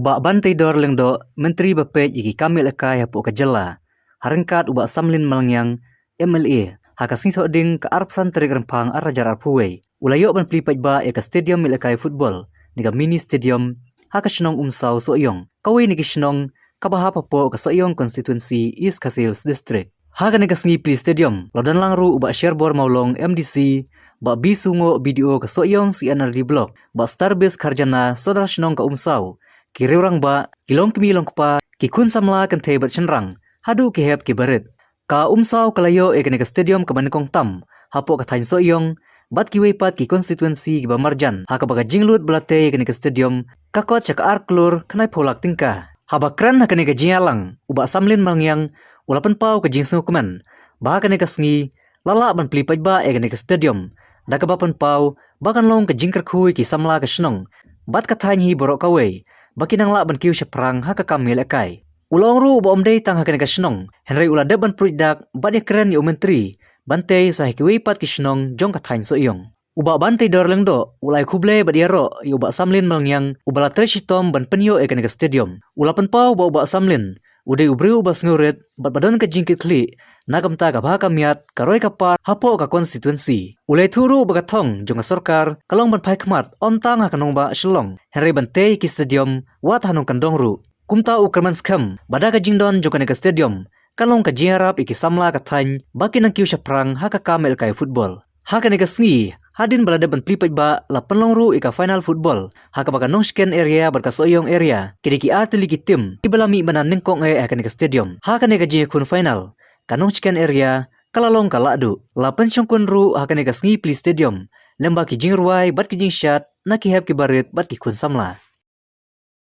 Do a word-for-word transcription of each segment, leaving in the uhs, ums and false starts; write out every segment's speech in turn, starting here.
Bah Banteidor Lyngdoh, Myntri ba peit ïa ki kam ïalehkai hapoh ka jylla, ha ryngkat u Bah Samlin Malngiang, M L A, ha ka sngi Thohdieng ka arphew san tarik Rymphang ar hajar arphew wei, u la ïoh ban plie paidbah ïa ka stadium ïalehkai football, ne ka mini stadium, ha ka shnong Umsaw Sohiong, kawei na ki shnong kaba hap hapoh ka Sohiong Constituency, East Khasi Hills District. Ha kane ka sngi plie stadium, la don lang ruh u Bah Sherbor Mawlong, M D C, Bah B Sungoh, B D O ka Sohiong C and R D Block, Bah Starbase Kharjana, Sordar Shnong ka Umsaw, ki riew rangbah, ki longkmie longkpa, ki khun samla kynthei bad shynrang, haduh ki hep ki barit. Ka Umsaw ka la ïoh ïa kane ka stadium kaba nyngkong tam hapoh ka thaiñ Sohiong, bad kiwei pat ki constituency kiba marjan, ha kaba ka jinglut ba la tei ïa kane ka stadium ka kot sha ka ar klur khyndai phew lak tyngka. Haba kren ha kane ka jingïalang, u Bah Samlin Malngiang u la pynpaw ka jingsngewkmen ba ha kane ka sngi la lah ban plie paidbah ïa kane ka stadium, da kaba pynpaw ba kan long ka jingkyrkhu ïa ki samla ka shnong bad ka thaiñ hi baroh kawei, ba kin nang lah ban kiew shaphrang ha ka kam ïalehkai. U la ong ruh ba ym dei tang ha kane ka shnong, hynrei u la dep ban pruid dak bad ïakren ïa u Myntri ban tei sa ha kiwei pat ki shnong jong ka thaiñ Sohiong. U Bah Banteidor Lyngdoh u la ai khublei bad ïaroh ïa u Bah Samlin Malngiang uba la trei shitom ban pynïoh ïa kane ka stadium. U la pynpaw ba u Bah Samlin u dei u briew uba sngewrit bad ba don ka jingkitkhlieh na ka bynta ka bha ka miat, ka roi ka par hapoh ka constituency. U la ïathuh ruh ba ka thong jong ka sorkar ka long ban phai khmat ym tang ha ka nongbah Shillong, hynrei ban tei ïa ki stadium wat ha nongkyndong ruh. Kumta u kyrmen skhem ba da ka jingdon jong kane ka stadium ka long ka jingïarap ïa ki samla ka thaiñ ba kin nang kiew shaphrang ha ka kam ïalehkai football. Ha kane ka sngi, hadien ba la dep ban plie paidbah, la pynlong ruh ïa ka final football ha kaba ka Nongshken area bad ka Sohiong area, ki dei ki ar tylli ki tim kiba la mih bynta nyngkong eh ha kane ka stadium. Ha kane ka jingïakhun final, ka Nongshken area ka la long ka lahduh. La pynshongkun ruh ha kane ka sngi plie stadium lyngba ki jingrwai bad ki jingshad na ki hep ki barit bad ki khun samla.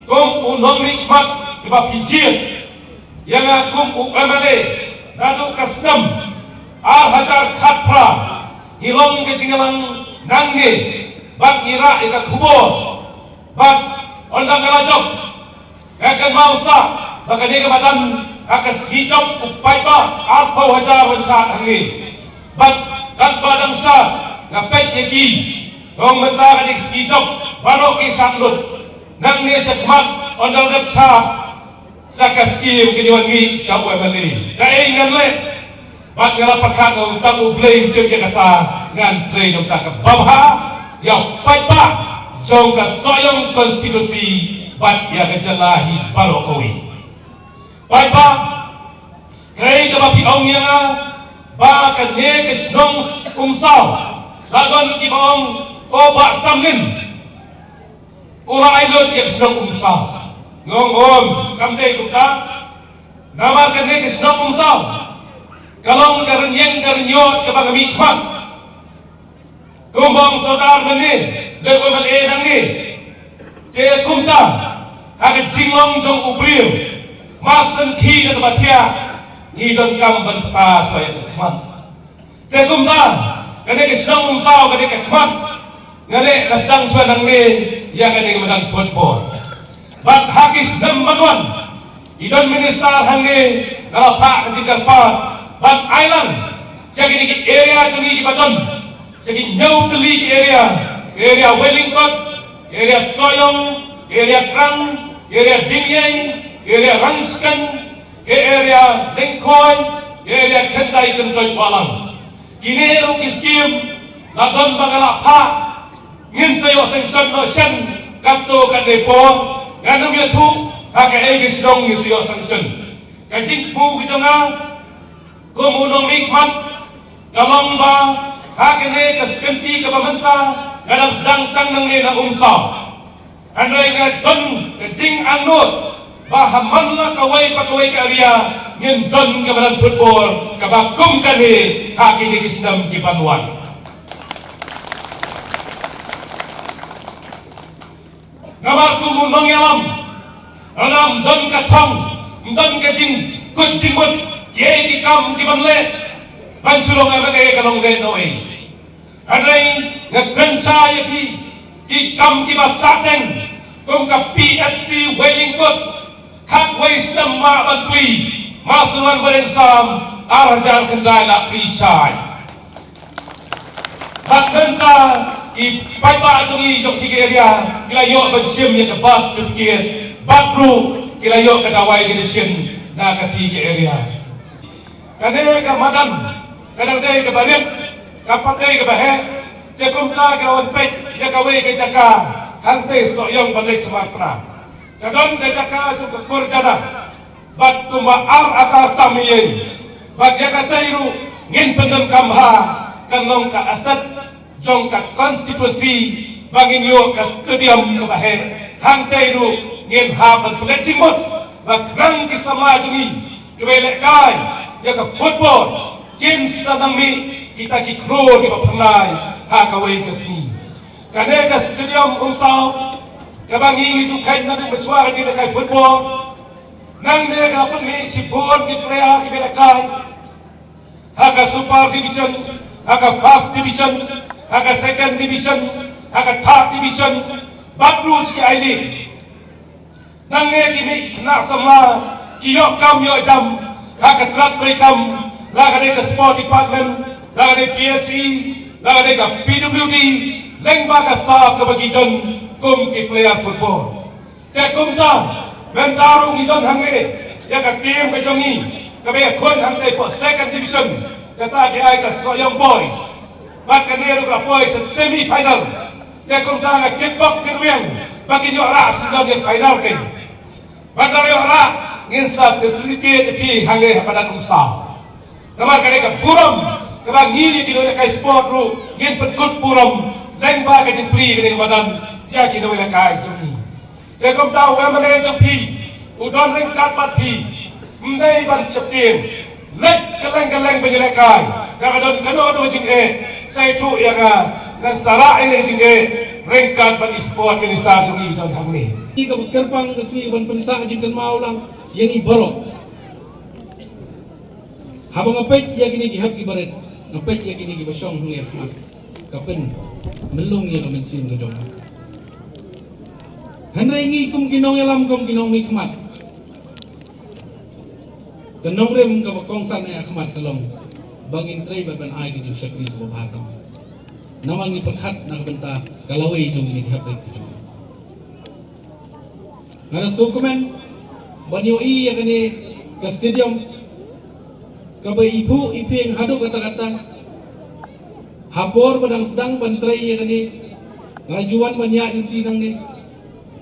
Kum u nongmihkhmat kiba phi jied ïa nga kum u M L A naduh ka snem ar hajar khatphra, ngi long ka jingïalang nangne bad ngi rah ïa ka khubor, bad ynda nga la jop, nga kynmaw sa ba kane ka madan ha ka sngi jop u paidbah arphew hajar ban shad hangne. Bad katba dang shad nga peit ïa ki, ong mynta kane ka sngi jop baroh ki shad lut. Nangne shakhmat ynda la dep shad sa ka skim kin wan mih sha u M L A. Kaei ngan leh? Bad nga la pyrkhat, nga ong tang U Blei un tip ïa kata, ngan trei na ka bynta kaba bha ïa u paidbah jong ka Sohiong constituency bad ïa ka jylla hi baroh kawei. Paidbah, kaei kaba phi ong ïa nga ba kane ka shnong Umsaw, la don kiba ong, o Bah Samlin u la ai lut ïa ka shnong Umsaw. Nga ong, ym, kam dei kumta. Namar kane ka shnong Umsaw ka long ka rynïeng ka rynïot kaba nga mihkhmat. Kumba ong Sordar mynne, dei u M L A nangne. Te kumta, ha ka jinglong jong u briew, ma sngewthuh da kaba thiah, ngi donkam ban pynpaw shuwa ïa ka khmat. Te kumta, kane ka shnong Umsaw kane ka khmat, nga leh, nga sdang shuwa nangne ïa kane ka madan football. Bad ha ki snem ban wan, i don minister hangne, nga la phah ka jingkyrpad ban ai lang sha kine ki area jong ngi kiba don sha ki hynñiew tylli ki area, ka area Wailyngkot, ka area Sohiong, ka area Krang, ka area Diengieng, ka area Rangshken, ka area Lyngkhoi, ka area Khyndai Kyntoit Wahlang. Kine ruh ki skim la don ba nga la phah, ngin sa ïoh sanction noh shen katto katne por, ngan ym ïathuh ha kaei ka shnong ngin sa ïoh sanction. Ka jingthmu ka jong nga kum u nongmihkhmat ka long ba ha kane ka kynti kaba mynta nga dang sdang tang nangne na Umsaw. Hynrei nga don ka jingangnud ba ha man la kawei pa kawei ka area ngin don ka madan football kaba kum kane ha kine ki snem ki ban wan. Namar kum u nongïalam, ynda ym don ka thong, ym don ka jingkut jingmut, kiei ki kam ki ban leh, ban shu long M L A ka long lehnohei. Hynrei nga kren shai ïa phi, ki kam kiba sahteng kum ka P F C Wailyngkot, khatwei snem mah ban plie, ma shu wan ba dang sam, ar hajar khyndai lah plie shai. Bad mynta ki paidbah jong ngi jong ki area ki la ïoh ban shim ïa ka birth certificate. Bad ruh ki la ïoh ka dawai ka dashin na kata ka area. Kane ka madan ka dang dei kaba rit, kam pat dei kaba heh. Te kumta ki la wan peit ïa kawei ka jaka hangtei Sohiong ban leit sha Marpra. Ka don ka jaka jong ka Kurjana bad kumba ar akar tam ïa. Bad ïa katei ruh ngin pyndonkam ha kan long ka asset jong ka constituency ba ngin ïoh ka stadium kaba heh. Hangtei ruh ngin hap ban pynleit jingmut ba khnang ki samla jong ngi kiba lehkai ïa ka football kin sa nang mih kita ki klur kiba phyrnai ha kawei ka sngi. Kane ka stadium Umsaw kaba ngi ngi ju kheiñ naduh mynshwa ka jinglehkai football. Nangne ka la pynmih shibun ki player kiba lehkai ha ka Super Division, ha ka First Division, ha ka Second Division, ha ka Third Division, bad ruh sha ki I-League. Nangne ki mih ki khynnah samla ki ïoh kam ïoh jam ha ka tnat treikam, la ka dei ka Sport Department, la ka dei P H E, la ka dei ka P W D, lyngba ka sap kaba ki don kum ki player football. Te kumta mynta ruh ngi don hangne ïa ka team ka jong ngi kaba ïakhun hangtei hapoh Second Division, kata ki ai ka Sohiong Boys. Bad kane ruh ka poi sha semi final. Te kumta nga kitbok kitrwiang ba kin ïoh rah sha ka final kein. Bad lada ïoh rah ngin sa facilitate ïa phi hangne ha madan Umsaw. Namar kane ka burom kaba ngi ki nongïalehkai sport ruh ngin pynkut burom lyngba ka jingplie kane ka madan ïa ki nongïalehkai jong ngi. Te kumta u M L A jong phi u don ryngkat bad phi, ym dei ban sheptieng. Leit kylleng kylleng ban ïalehkai. Lada ka don kano kano ka jingeh, sa ïathuh ïa nga, ngan sa rah ïa ka jingeh ryngkat bad i Sport Minister jong ngi don hangne. Kaba kyrpang ka sngi ban pynsah jingkynmaw lang ïa ngi baroh. Haba nga peit ïa kine ki hep ki barit, nga peit ïa kine kiba shong hangne ha khmat, ka pynmynlong ïa ka mynsiem ka jong nga. Hynrei ngi kum ki nongïalam, kum ki nongmihkhmat, ka nongrim kaba kongsan ha khmat ka long ba ngin trei bad ban ai ka jingshakri kaba bha tam. Namar ngi pyrkhat na ka bynta ka lawei jong kine ki hep barit ki jong ngi. Nga da sngewkmen ban ïohi ïa kane ka stadium kaba i phuh i phieng haduh katta katta. Ha por ba dang sdang ban trei ïa kane, nga ju wan ban ïaid lynti nangne,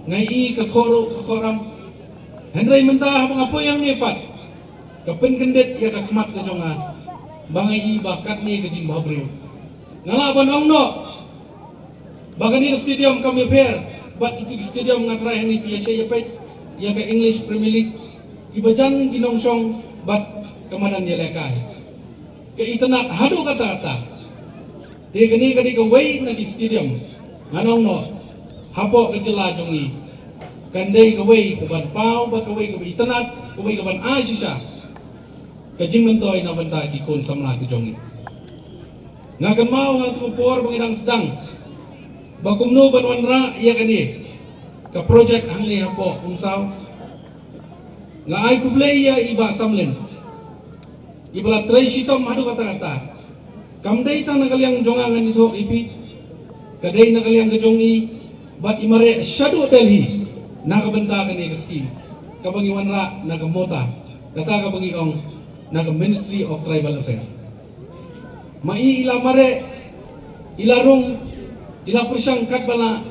nga i ka khohruh ka khohram. Hynrei mynta haba nga poi hangne pat, ka pynkyndit ïa ka khmat ka jong nga ba nga i ba katne ka jingbhabriew. Nga lah ban ong noh ba kane ka stadium kam ïapher bad kito ki stadium nga tharai hangne phi ïa shei ïa peit ïa ka English Premier League, kiba jan ki nongshong bad ka madan ïalehkai. Ka itynnad haduh katta katta. Te kane ka dei kawei na ki stadium, ngan ong noh, hapoh ka jylla jong ngi, kan dei kawei kaban paw bad kawei kaba itynnad, kawei kaban ai shisha ka jingmyntoi na bynta ki khun samla ki jong ngi. Nga kynmaw ha katu ka por ba ngi dang sdang ba kumno ban wanrah ïa kane ka project hangne hapoh Umsaw. Nga ai khublei ïa i Bah Samlin, iba la trei shitom haduh katta katta. Kam dei tang na ka liang jong nga ngan ïathuh ïa phi, ka dei na ka liang ka jong i bad i mareh shaduh Delhi na ka bynta kane ka skim kaba ngi wanrah na ka MOTA, kata kaba ngi ong na ka Ministry of Tribal Affairs. Ma i, i la mareh, i la rung, i la pyrshang katba lah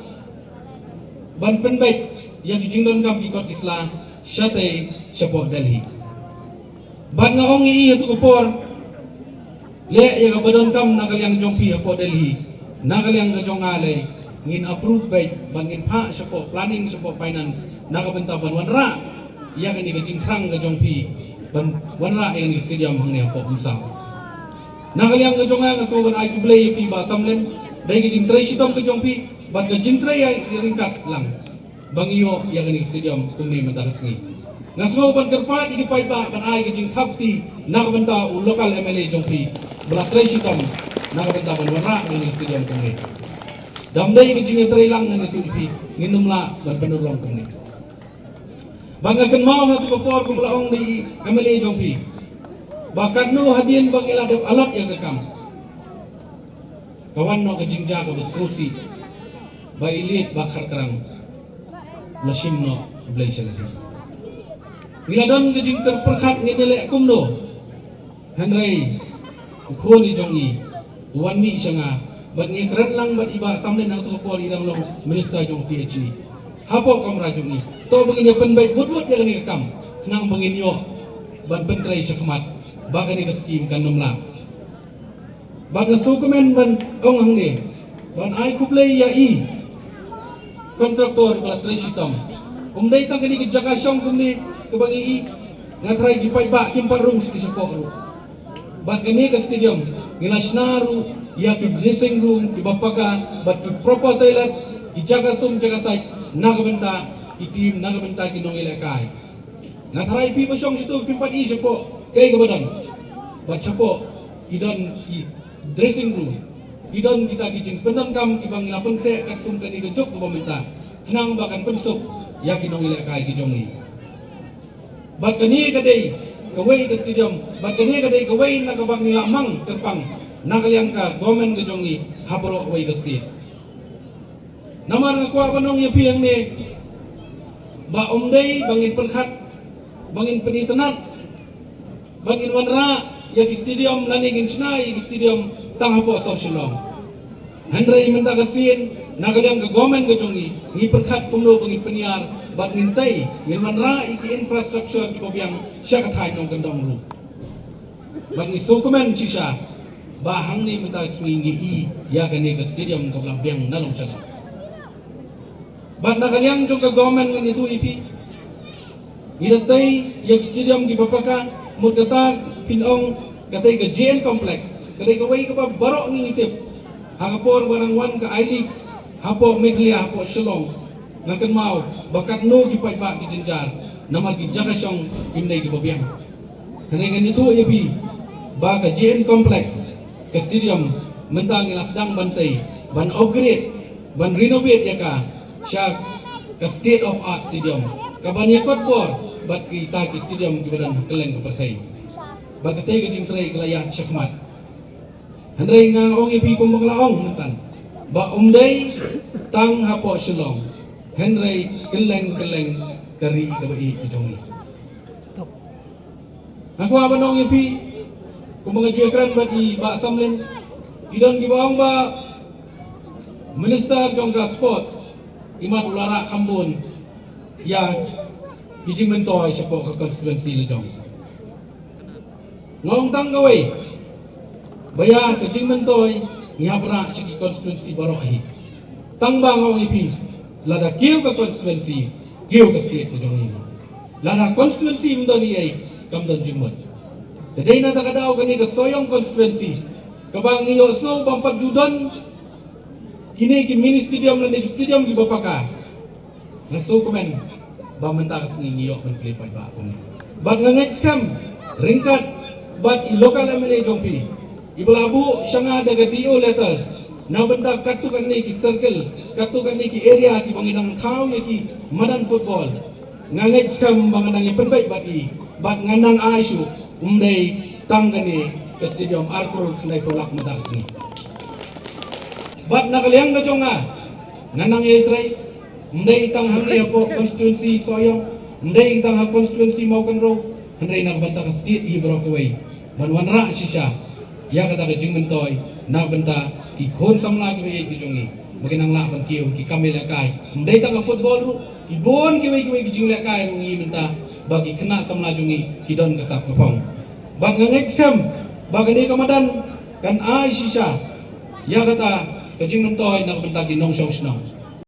ban pynbeit ïa ki jingdonkam ki kot ki sla shatei shapoh Delhi. Bad nga ong ïa i ha katu ka por, leh ïa kaba donkam na ka liang jong phi hapoh Delhi, na ka liang ka jong nga lei, ngin approve beit bad ngin phah shapoh planning, shapoh finance, na ka bynta ban wanrah ïa kane ka jingthrang ka jong phi ban wanrah ïa kane ka stadium hangne hapoh Umsaw. Na ka liang ka jong nga, nga sngew ban ai khublei ïa phi Bah Samlin, dei ka jingtrei shitom ka jong phi bad ka jingtrei ïa ryngkat lang ba ngi ïoh ïa kane ka stadium kumne mynta ka sngi. Nga sngew ban kyrpad ïa ki paidbah ban ai ka jingthap kti na ka bynta u local M L A jong phi ba la trei shitom na ka bynta ban wanrah ïa kane ka stadium kumne. Da ym dei ka jingïatreilang, ngan ïathuh ïa phi, ngin ym lah ban pynurlong kumne. Bad nga kynmaw ha katu ka por kumba la ong da i M L A jong phi ba katno hadien ba ngi la dep allot ïa ka kam, ka wan noh ka jingjia kaba sngewsih ba i Liet Bah Kharkrang la shim noh Blei sha lade. Ngi la don ka jingkyrpad ngi ne leh kumno. Hynrei u khun i jong i u wan mih sha nga bad ngi kren lang bad i Bah Samlin ha kato ka por i dang long minister jong P H E. Hapoh kamra jong i to ba ngin ïa pynbeit bud bud ïa kane ka kam khnang ba ngin ïoh ban pyntrei sha khmat ba kane ka skim kan ym lah. Bad nga sngewkmen ban ong hangne ban ai khublei ïa i kontraktor ba la trei shitom. Um dei tang kane ka jaka shong kumne kaba ngi i. Nga tharai ki paidbah kim pat rung sha ki shapoh ruh. Bad kane ka stadium ngi la shna ruh ïa ki dressing room kiba paka bad ki proper toilet, ki jaka sum jaka sait na ka bynta ki team, na ka bynta ki nongïalehkai. Nga tharai phi ba shong shitu phim pat i shapoh kaei kaba don. Bad shapoh ki don ki dressing room, ki don kita ki jingpyndonkam kiba ngi la pynkhreh katkum kane ka juk kaba mynta khnang ba kan pynsuk ïa ki nongïalehkai ki jong ngi. Bad kane ka dei kawei ka stadium, bad kane ka dei kawei na kaba ngi la mang kyrpang na ka liang ka government ka jong ngi ha baroh kawei ka state. Namar nga kwah ban ong ïa phi hangne ba um dei ba ngin pyrkhat, ba ngin pynitynnad, ba ngin wanrah ïa ki stadium lane ngin shna ïa ki stadium tang hapoh sor Shillong. Hynrei mynta ka sien na ka liang ka government ka jong ngi ngi pyrkhat kumno ba ngin pynïar bad ngin tei ngin wanrah ïa ki infrastructure kiba biang sha ka thaiñ nongkyndong ruh. Bad ngi sngewkmen shisha ba hangne mynta ka sngi ngi i ïa kane ka stadium kaba la biang na long sha long. Bad na ka liang jong ka government ngan ïathuh ïa phi. Ngi da tei ïa ka stadium kiba paka, mut kata phin ong ka tei ka J N Complex, ka dei kawei kaba baroh ngi ngi tip. Ha ka por ba nang wan ka I-League hapoh Meghalaya, hapoh Shillong, nga kynmaw ba katno ki paidbah ki jynjar namar ki jaka shong kim dei kiba biang. Hynrei ngan ïathuh ïa phi ba ka J N Complex, ka stadium, mynta ngi la sdang ban tei, ban upgrade, ban renovate ïa ka sha ka state of art stadium kaban ïakot bor bad kita ki stadium kiba don ha kylleng ka pyrthei. Bad katei ka jingtrei ka la ïaid shakhmat. Hynrei nga ong ïa phi kumba nga la ong mynta ba um dei tang hapoh Shillong, hynrei kylleng kylleng ka ri kaba ïeit ka jong ngi. Nga kwah ban ong ïa phi kumba nga ju ïakren bad i Bah Samlin, ki don kiba ong ba Minister jong ka Sports i mat u la rah kham bun ïa ki jingmyntoi shapoh ka constituency la jong. Nga ong tang kawei ba ïa ka jingmyntoi ngi hap rah sha ki constituency baroh hi. Tang ba nga ong ïa phi, lada kiew ka constituency kiew ka state ka jong ngi. Lada constituency ym don ei ei kam don jingmut. Te dei na kata ka daw kane ka Sohiong constituency kaba ngi ïohsngew ba ym pat ju don kine ki mini stadium lane ki stadium kiba paka. Nga sngewkmen ba mynta ka sngi ngi ïoh ban plie paidbah kumne. Bad nga ngeit skhem ryngkat bad i local M L A jong phi iba la buh sha nga da ka D O letters na bynta katto katne ki circle, katto katne ki area kiba ngi dang thaw ïa ki madan football. Nga ngeit skhem ba nga nang ïa pynbeit bad i bad nga nang ai shuh, ym dei tang kane ka stadium ar klur khyndai phew lak mynta ka sngi. Bad na ka liang ka jong nga, nga nang ïai trei, ym dei tang hangne hapoh constituency Sohiong, ym dei tang ha constituency Mawkynrew, hynrei na ka bynta ka state hi baroh kawei. Ban wanrah shisha ïa kata ka jingmyntoi na ka bynta ki khun samla kiba ïeit ki jong ngi ba kin nang lah ban kiew ki kam ïalehkai. Ym dei tang ha football ruh, ki bun kiwei kiwei ki jinglehkai ruh ngi mynta ba ki khynnah samla jong ngi ki don ka sap ka phong. Bad nga ngeit skhem ba kane ka madan kan ai shisha ïa kata ka jingmyntoi na ka bynta ki nongshong shnong.